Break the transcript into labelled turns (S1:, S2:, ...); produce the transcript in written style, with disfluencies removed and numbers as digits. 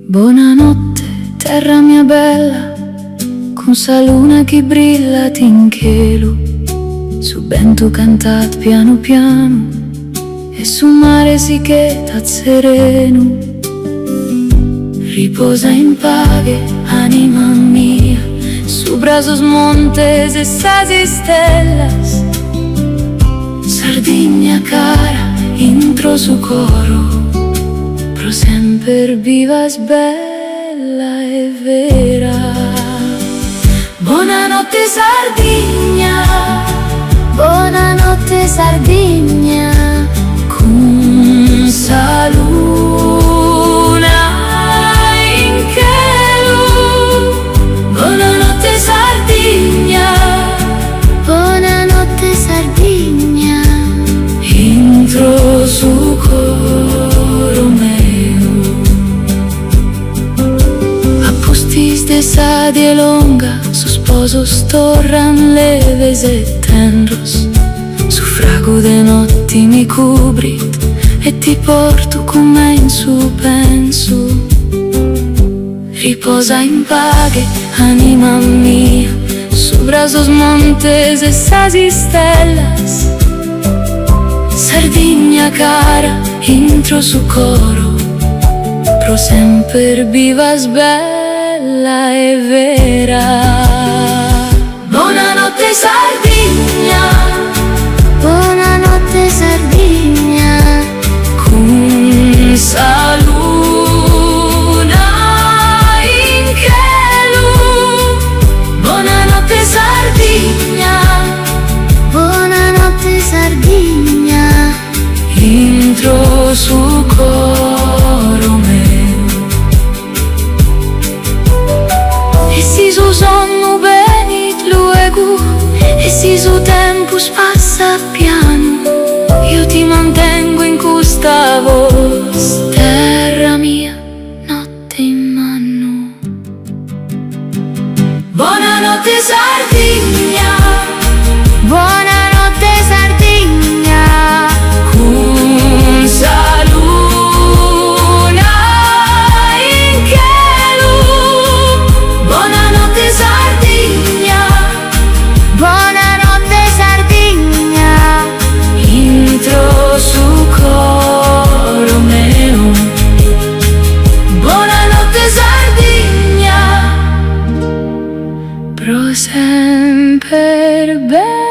S1: Bonanotte terra mia bella Cun sa luna chi brillat in chelu Su bentu cantat pianu pianu E su mare si ch'etat serenu Riposa in paghe anima mia Subra sos montes e sas istellas Sardigna cara intro su coro Pro semper bivas bella e vera Bonanotte Sardigna
S2: Bonanotte Sardigna
S1: Cun sa luna in chelu Bonanotte Sardigna
S2: Bonanotte Sardigna
S1: Intro su coro meu. A pustis de sa die longa sos posos torran leves e tenros Su fragu de notti mi cubrit e ti porto cun me in su pensu Riposa in paghe anima mia Subra sos montes e sas istellas Sardigna cara intro su coro Pro semper bivas bella e vera Bonanotte Sardigna
S2: Bonanotte Sardigna
S1: Cun sa luna in chelu Bonanotte Sardigna
S2: Bonanotte Sardigna
S1: Intro su coro meu E si su sonnu benit luego E si su tempus passat pianu Eo ti mantengo in custa voz Terra mia, notte in manu Bonanotte Sardigna
S2: Bonanotte Sardigna
S1: Cun sa luna in chelu Bonanotte Sardigna
S2: Bonanotte Sardigna
S1: Intro su coro meu Bonanotte Sardigna Pro semper bella.